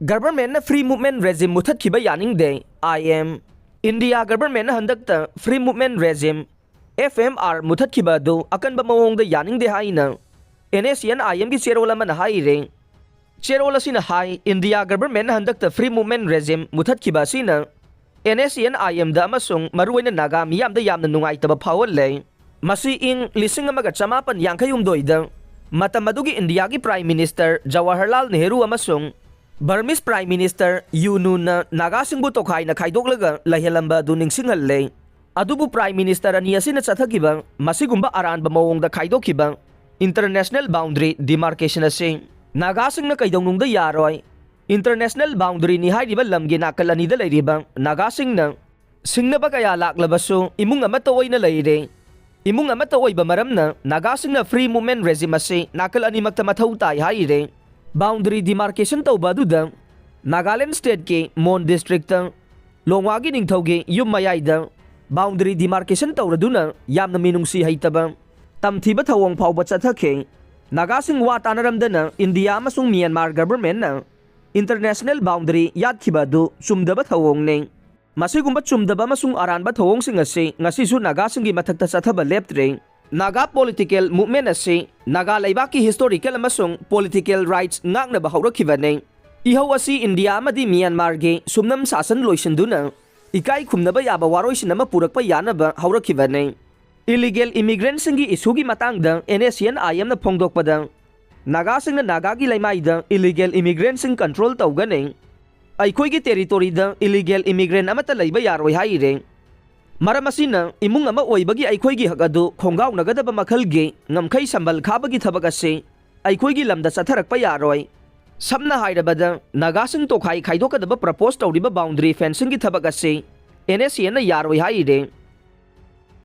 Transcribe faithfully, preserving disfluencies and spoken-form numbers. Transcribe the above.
Governmentꯅ Free Movement Regime ꯃꯨꯊꯠꯈꯤꯕ ꯌꯥꯅꯤꯡꯗꯦ, I M. India governmentꯅ ꯍꯟꯗꯛꯇ Free Movement Regime, F M R, ꯃꯨꯊꯠꯈꯤꯕ ꯑꯗꯨ ꯑꯀꯟꯕ ꯃꯑꯣꯡꯗ ꯌꯥꯅꯤꯡꯗꯦ ꯍꯥꯏꯅ N S C N I Mꯒꯤ ꯆꯦꯔꯣꯜ ꯑꯃꯅ ꯍꯥꯏꯔꯦ꯫ ꯆꯦꯔꯣꯜ ꯑꯁꯤꯅ ꯍꯥꯏ, India governmentꯅ ꯍꯟꯗꯛꯇ Free Movement Regime ꯃꯨꯊꯠꯈꯤꯕ ꯑꯁꯤꯅ N S C N I Mꯗ ꯑꯃꯁꯨꯡ ꯃꯔꯨꯑꯣꯏꯅ ꯅꯥꯒꯥ ꯃꯤꯌꯥꯝꯗ ꯌꯥꯝꯅ ꯅꯨꯡꯉꯥꯏꯇꯕ ꯐꯥꯎꯍꯜꯂꯦ꯫ ꯃꯁꯤ ꯏꯪ ꯂꯤꯁꯤꯡ ꯑꯃꯒ ꯆꯃꯥꯄꯟ ꯌꯥꯡꯈꯩ ꯍꯨꯝꯗꯣꯏꯗ ꯃꯇꯝ ꯑꯗꯨꯒꯤ ꯏꯟꯗꯤꯌꯥꯒꯤ Prime Minister ꯖꯋꯥꯍꯔꯂꯥꯜ ꯅꯦꯍꯔꯨ ꯑꯃꯁꯨꯡ Burmese Prime Minister U Nunꯅ ꯅꯥꯒꯥꯁꯤꯡꯕꯨ ꯇꯣꯈꯥꯏꯅ ꯈꯥꯏꯗꯣꯛꯂꯒ ꯂꯩꯍꯜꯂꯝꯕ ꯑꯗꯨ ꯅꯤꯡꯁꯤꯡꯍꯜꯂꯦ꯫ ꯑꯗꯨꯕꯨ Prime Minister ꯑꯅꯤ ꯑꯁꯤꯅ ꯆꯠꯊꯈꯤꯕ ꯃꯁꯤꯒꯨꯝꯕ ꯑꯔꯥꯟꯕ ꯃꯑꯣꯡꯗ ꯈꯥꯏꯗꯣꯛꯈꯤꯕ international boundary demarcation ꯑꯁꯤ ꯅꯥꯒꯥꯁꯤꯡꯅ ꯀꯩꯗꯧꯅꯨꯡꯗ ꯌꯥꯔꯣꯏ꯫ International boundaryꯅꯤ ꯍꯥꯏꯔꯤꯕ ꯂꯝꯒꯤ ꯅꯥꯀꯜ ꯑꯅꯤꯗ ꯂꯩꯔꯤꯕ ꯅꯥꯒꯥꯁꯤꯡꯅ ꯁꯤꯡꯅꯕ ꯀꯌꯥ ꯂꯥꯛꯂꯕꯁꯨ ꯏꯃꯨꯡ ꯑꯃꯠꯇ ꯑꯣꯏꯅ ꯂꯩꯔꯦ꯫ ꯏꯃꯨꯡ ꯑꯃꯠꯇ ꯑꯣꯏꯕ ꯃꯔꯝꯅ ꯅꯥꯒꯥꯁꯤꯡꯅ Free Movement Regime ꯑꯁꯤ ꯅꯥꯀꯜ ꯑꯅꯤꯃꯛꯇ ꯃꯊꯧ ꯇꯥꯏ ꯍꯥꯏꯔꯦ꯫ Boundary demarcation ꯇꯧꯕ ꯑꯗꯨꯗ Nagaland stateꯀꯤ Mon districtꯇ ꯂꯣꯡꯋꯥꯒꯤ ꯅꯤꯡꯊꯧꯒꯤ ꯌꯨꯝ ꯃꯌꯥꯏꯗ boundary demarcation ꯇꯧꯔꯗꯨꯅ ꯌꯥꯝꯅ ꯃꯤꯅꯨꯡꯁꯤ ꯍꯩꯇꯕ ꯇꯝꯊꯤꯕ ꯊꯧꯑꯣꯡ ꯐꯥꯎꯕ ꯆꯠꯊꯈꯤ꯫ ꯅꯥꯒꯥꯁꯤꯡ ꯋꯥ ꯇꯥꯅꯔꯝꯗꯅ ꯏꯟꯗꯤꯌꯥ ꯑꯃꯁꯨꯡ ꯃ꯭ꯌꯥꯟꯃꯥꯔ governmentꯅ international boundary ꯌꯥꯠꯈꯤꯕ ꯑꯗꯨ ꯆꯨꯝꯗꯕ ꯊꯧꯑꯣꯡꯅꯤ꯫ ꯃꯁꯤꯒꯨꯝꯕ ꯆꯨꯝꯗꯕ ꯑꯃꯁꯨꯡ ꯑꯔꯥꯟꯕ ꯊꯧꯑꯣꯡꯁꯤꯡ ꯑꯁꯤ ꯉꯁꯤꯁꯨ ꯅꯥꯒꯥꯁꯤꯡꯒꯤ ꯃꯊꯛꯇ ꯆꯠꯊꯕ ꯂꯦꯞꯇ꯭ꯔꯤ꯫ ꯅꯥꯒꯥ political movement ꯑꯁꯤ ꯅꯥꯒꯥ ꯂꯩꯕꯥꯛꯀꯤ historical ꯑꯃꯁꯨꯡ political rights ꯉꯥꯛꯅꯕ ꯍꯧꯔꯛꯈꯤꯕꯅꯤ꯫ ꯏꯍꯧ ꯑꯁꯤ ꯏꯟꯗꯤꯌꯥ ꯑꯃꯗꯤ ꯃ꯭ꯌꯥꯟꯃꯥꯔꯒꯤ ꯁꯨꯝꯅꯝ ꯁꯥꯁꯟ ꯂꯣꯏꯁꯤꯟꯗꯨꯅ ꯏꯀꯥꯏ ꯈꯨꯝꯅꯕ ꯌꯥꯕ ꯋꯥꯔꯣꯏꯁꯤꯟ ꯑꯃ ꯄꯨꯔꯛꯄ ꯌꯥꯅꯕ ꯍꯧꯔꯛꯈꯤꯕꯅꯤ꯫ Illegal immigrantꯁꯤꯡꯒꯤ issueꯒꯤ ꯃꯇꯥꯡꯗ N S C N I Mꯅ ꯐꯣꯡꯗꯣꯛꯄꯗ, ꯅꯥꯒꯥꯁꯤꯡꯅ ꯅꯥꯒꯥꯒꯤ ꯂꯩꯃꯥꯏꯗ illegal immigrantꯁꯤꯡ control ꯇꯧꯒꯅꯤ꯫ ꯑꯩꯈꯣꯏꯒꯤ territoryꯗ illegal immigrant ꯑꯃꯠꯇ ꯂꯩꯕ ꯌꯥꯔꯣꯏ ꯍꯥꯏꯔꯦ꯫ ꯃꯔꯝ ꯑꯁꯤꯅ ꯏꯃꯨꯡ ꯑꯃ ꯑꯣꯏꯕꯒꯤ ꯑꯩꯈꯣꯏꯒꯤ ꯍꯛ ꯑꯗꯨ ꯈꯣꯡꯒꯥꯎꯅꯒꯗꯕ ꯃꯈꯜꯒꯤ ꯉꯝꯈꯩ ꯁꯝꯕꯜ ꯈꯥꯕꯒꯤ ꯊꯕꯛ ꯑꯁꯤ ꯑꯩꯈꯣꯏꯒꯤ ꯂꯝꯗ ꯆꯠꯊꯔꯛꯄ ꯌꯥꯔꯣꯏ꯫ ꯁꯝꯅ ꯍꯥꯏꯔꯕꯗ, ꯅꯥꯒꯥꯁꯤꯡ ꯇꯣꯈꯥꯏ ꯈꯥꯏꯗꯣꯛꯀꯗꯕ propose ꯇꯧꯔꯤꯕ boundary fencingꯒꯤ ꯊꯕꯛ ꯑꯁꯤ N S C Nꯅ ꯌꯥꯔꯣꯏ ꯍꯥꯏꯔꯦ꯫